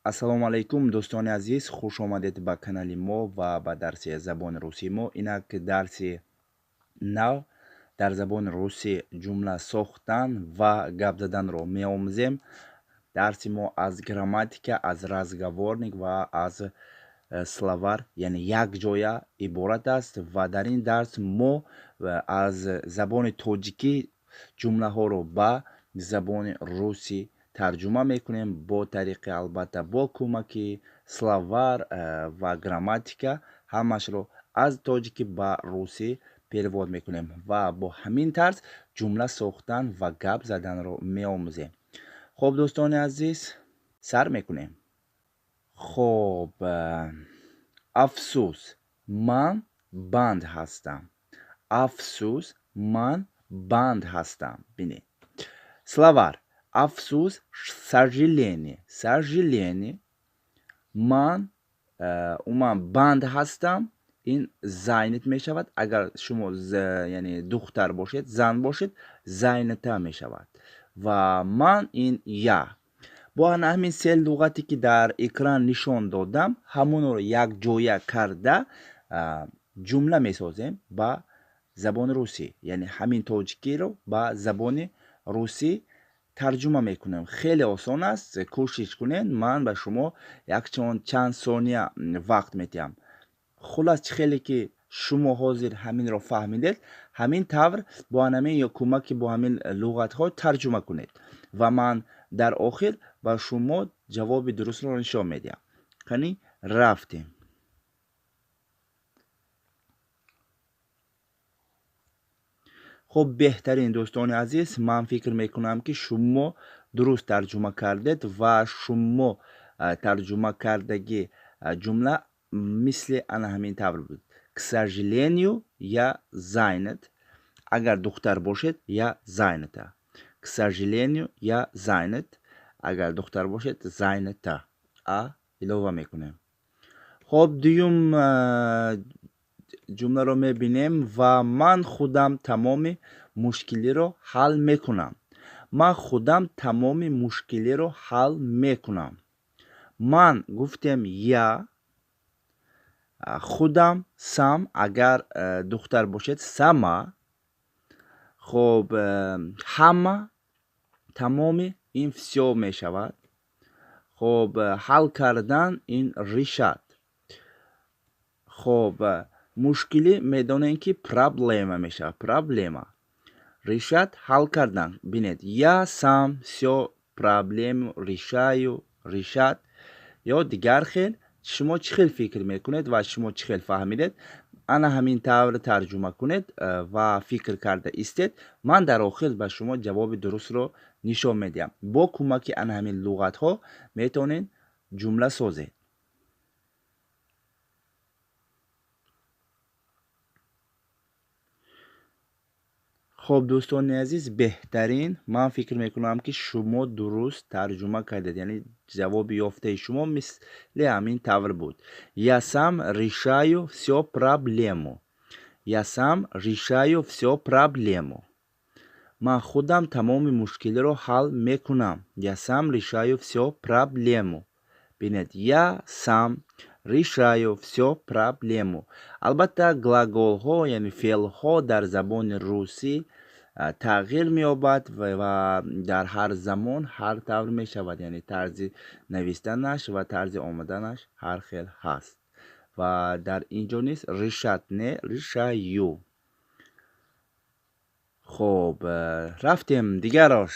Ассалому алайкум, дӯстони азиз, хуш омадед ба канали мо ва ба дарси забони русии мо. Инак дарси нав дар забони русӣ ҷумла сохтан ва гап заданро меомӯзем. Дарси мо аз грамматика, аз разговорник ва аз словар, яъне якҷоя иборат аст ва дар ин дарс мо аз забони тоҷикӣ ҷумлаҳоро ба забони русӣ тарҷума мекунем бо тариқи, албатта, бо кӯмаки словар ва грамматика ҳамашро аз тоҷикӣ ба русӣ перевод мекунем ва бо ҳамин тарз ҷумла сохтан ва гап заданро меомӯзем. Хоб, дӯстони азиз, сар мекунем. Хоб, афсӯс, ман банд ҳастам. Афсӯс, ман банд ҳастам. Бинед, словар: афсӯс, сожаление, сожаление, ман умуман банд ҳастам, ин занят мешавад. Агар шумо, яъне, духтар бошед, зан бошед, занята мешавад ва ман ин я. Бо ана ҳамин се луғате, ки дар экран нишон додам, ҳамонро якҷоя карда ҷумла месозем ба забони русӣ, яъне ҳамин тоҷикиро ба забони русӣ тарҷума мекунем. Хеле осон аст, кӯшиш кунед. Ман ба шумо якчанд чанд сония вақт медиҳам. Хулас, чӣ хеле ки шумо ҳозир ҳаминро фаҳмидед, ҳамин тавр бо ҳамин ё кӯмаки бо ҳамин луғатҳо тарҷума кунед ва ман дар охир ба шумо ҷавоби дурустро нишон медиҳам. Қани, рафтем. Хуб, беҳтарин, дӯстони азиз, ман фикр мекунам, ки шумо дуруст тарҷума кардед ва шумо тарҷума кардагӣ ҷумла мисли ана ҳамин тавр буд: к сожалению, я занят. Агар духтар бошед, я занята. К сожалению, я занят. Агар духтар бошед, занята, а илова мекунем. Хоб, дуюм ҷумларо мебинем ва ман худам тамоми мушкилиро ҳал мекунам. Ман худам тамоми мушкилиро ҳал мекунам. Ман гуфтем, я, худам сам, агар духтар бошед, сама. Хоб, ҳама, тамоми ин всё мешавад. Хоб, ҳал кардан ин решать. Хоб, мушкилӣ медонем, ки проблема мешавад, проблема. Решать, ҳал кардан. Бинед, я сам всё проблему решаю, решать ё дигар хел. Шумо чӣ хел фикр мекунед ва шумо чӣ хел фаҳмидед, ана ҳамин тавр тарҷума кунед ва фикр карда истед. Ман дар охир ба шумо ҷавоби дурустро нишон медиҳам. Бо кӯмаки ана ҳамин луғатҳо метавонед ҷумла созед. Хоб, дӯстони азиз, беҳтарин, ман фикр мекунам, ки шумо дуруст тарҷума кардед, яъне ҷавоби ёфтаи шумо мисли ҳамин тавр буд: я сам решаю всё проблему. Я сам решаю всё проблему. Ман худам тамоми мушкилиро ҳал мекунам. Я сам решаю всё проблему. Бинед, я сам решаю всё проблему. Албатта, глаголҳо, яъне феълҳо дар забони русӣ тағйир меёбад ва дар ҳар замон ҳар тавр мешавад, яъне тарзи навистанаш ва тарзи омаданаш ҳар хел ҳаст. Ва дар ин ҷо низ решать не, решаю. Хоб, рафтем дигарош.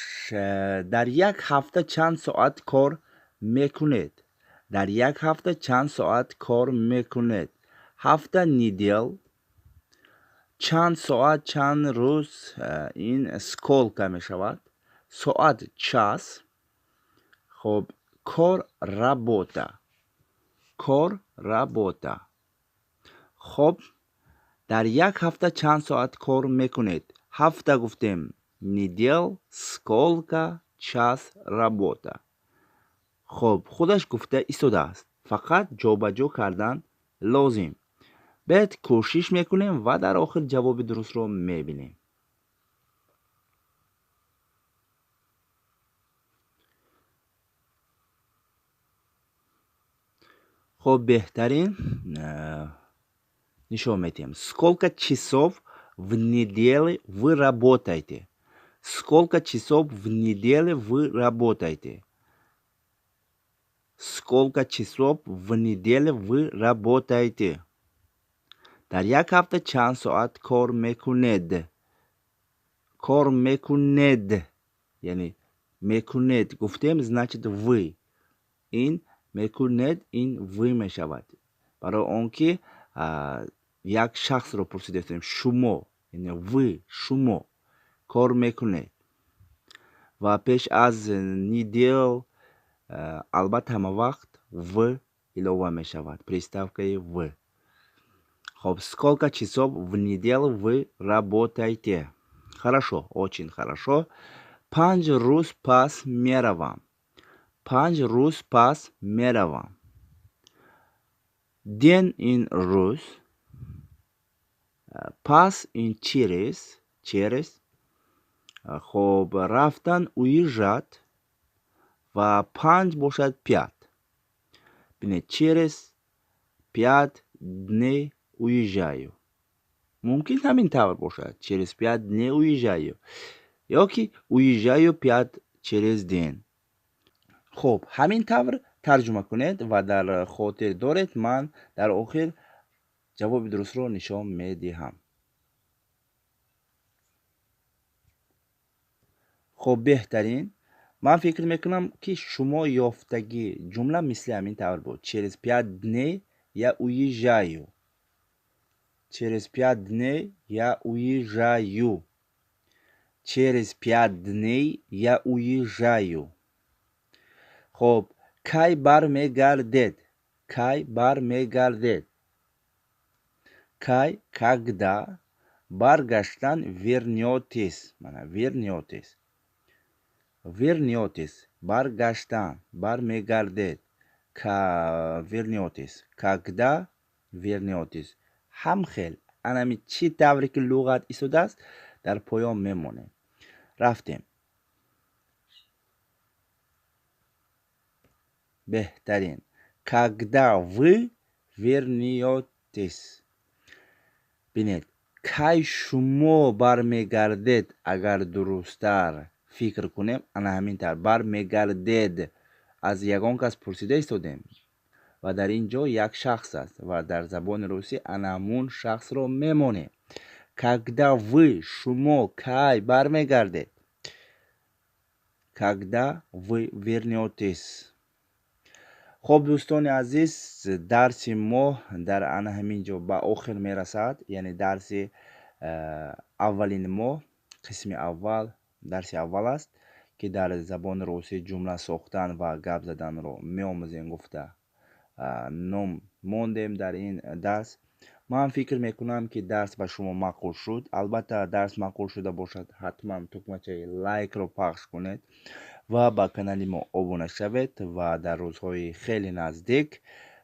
Дар як ҳафта чанд соат кор мекунед? Дар як ҳафта чанд соат кор мекунед? Ҳафта, неделя, чанд соат, чанд рӯз ин сколько мешавад, соат час. Хоб, кор работа, кор работа. Хоб, дар як ҳафта чанд соат кор мекунед? Ҳафта гуфтем, неделя, сколько час работа. Хоб, худаш гуфта истодааст, фақат ҷобаҷо кардан лозим. Баъд кӯшиш мекунем ва дар охир ҷавоби дурустро мебинем. Хоб, беҳтарин, нишон медиҳем. Сколько часов в неделе вы работаете? Сколько часов в неделе вы работаете? Сколько часов в неделе вы работаете? Дар як ҳафта чанд соат кор мекунед? Кор мекунед, яъне мекунед гуфтем, значит вы. Ин мекунед, ин вы мешавад, барои он ки як шахсро пурсидаистем. Шумо, яъне вы, шумо кор мекунед. Ва пеш аз недел албатта ҳама вақт в илова мешавад, приставкаи в. Хоб, сколько часов в неделю вы работаете? Хорошо, очень хорошо. 5 рӯз пас меравам. 5 рӯз пас меравам. День ин рӯз, пас ин через, через. Хоб, рафтан уезжать ва панҷ бошад пять. Бинед, через 5 дней уезжаю. Мумкин ҳамин тавр бошад: через 5 дней уезжаю ё ки уезжаю пять через день. Хуб, ҳамин тавр тарҷума кунед ва дар хотир доред, ман дар охир ҷавоби дурустро нишон медиҳам. Хуб, беҳтарин. Ман фикр мекунам, ки шумо ёфтагӣ ҷумла мисли ҳамин тавр буд: через 5 дней я уезжаю, через 5 дней я уезжаю, через 5 дней я уезжаю. Хуб, кай бармегардед? Кай бармегардед? Кай, когда, баргаштан вернётесь. Мана, вернётесь, вернётесь, баргаштан, бармегардед, вернётесь, когда вернётесь. Ҳам хел анами чӣ тавре ки луғат истодааст, дар поён мемонем. Рафтем. Беҳтарин. Когда вы вернётесь. Бинед, кай шумо бармегардед, агар дурусттар фикр кунем, ана ҳамин тавр бармегардед. Аз ягон кас пурсида истодем ва дар ин ҷо як шахс аст ва дар забони русӣ ана ҳамун шахсро мемонем. Когда вы, шумо кай бармегардед? Когда вы вернётесь. Хуб, дӯстони азиз, дарси мо дар ана ҳамин ҷо ба охир мерасад, яъне дарси аввалини мо, қисми аввал, дарси аввал аст, ки дар забони русӣ ҷумла сохтан ва гап заданро меомӯзем гуфта ном мондем дар ин дарс. Ман фикр мекунам, ки дарс ба шумо маъқул шуд. Албатта, дарс маъқул шуда бошад, ҳатман тукмачаи лайкро пахш кунед ва ба канали мо обуна шавед ва дар рӯзҳои хеле наздик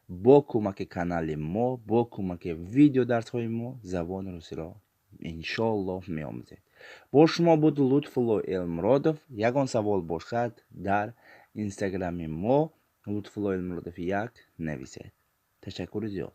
бо кӯмаки канали мо, бо кӯмаки видеодарсҳои мо забони русиро иншоаллоҳ меомӯзед. Бо шумо буд Лутфулло Элмуродов. Ягон савол бошад, дар инстаграми мо Лутфулло Элмуродов 1 нависед. Ташаккури зиёд.